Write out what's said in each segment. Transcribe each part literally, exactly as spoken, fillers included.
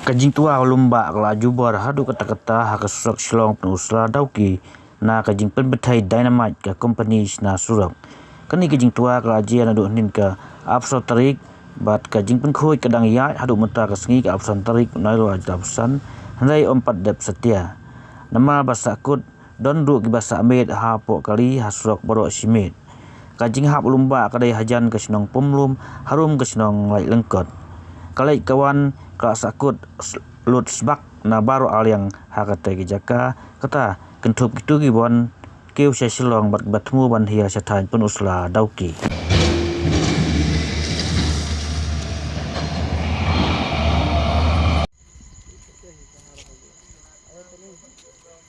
Ka jingtwa ha u lymbah ka la jubor haduh katta katta ha ka surok Shillong Pynursla Dawki na ka jingpynbthei dynamite ka kompani shna surok. Kane ka jingtwa ka la jia naduh hynnin ka arphew saw tarik bad ka jingpynkhuid ka dang ïaid haduh mynta ka sngi ka arphew san tarik Naiwieng arphew san, hynrei ym pat dep satia. Namar ba sahkut don ruh kiba sah miet hapoh kali ha surok baroh shi miet. Ka jinghap u lymbah ka dei hajan ka shnong Pumlum harum ka shnong Laitlangkot. Ka leit ka wan ka la sahkut s-, lut sbak na baroh arliang ha katei ka jaka, kata kynthup kito ki wan kiew sha Shillong bad kiba thmu ban hiar sha thaiñ Pynursla Dawki.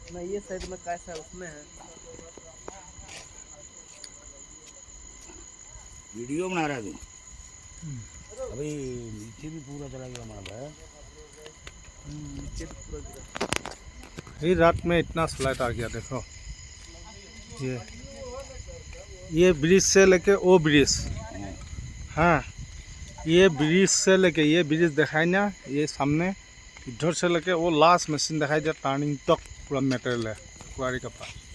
ना, ये साइड में कैसा है, उसमें है। वीडियो बना रहा है तू? अभी नीचे भी पूरा चला गया हमारा भाई। हम्म, नीचे भी पूरा गिरा। ये रात में इतना स्लाइड आ गया, देखो। ये, ये ब्रिज से लेके वो ब्रिज। हाँ, ये ब्रिज से लेके, ये ब्रिज दिखाई ना, ये सामने, इधर से लेके वो लास्ट मशीन दिखाई दे, टर्निंग तक पूरा मटेरियल है क्वारी का पास।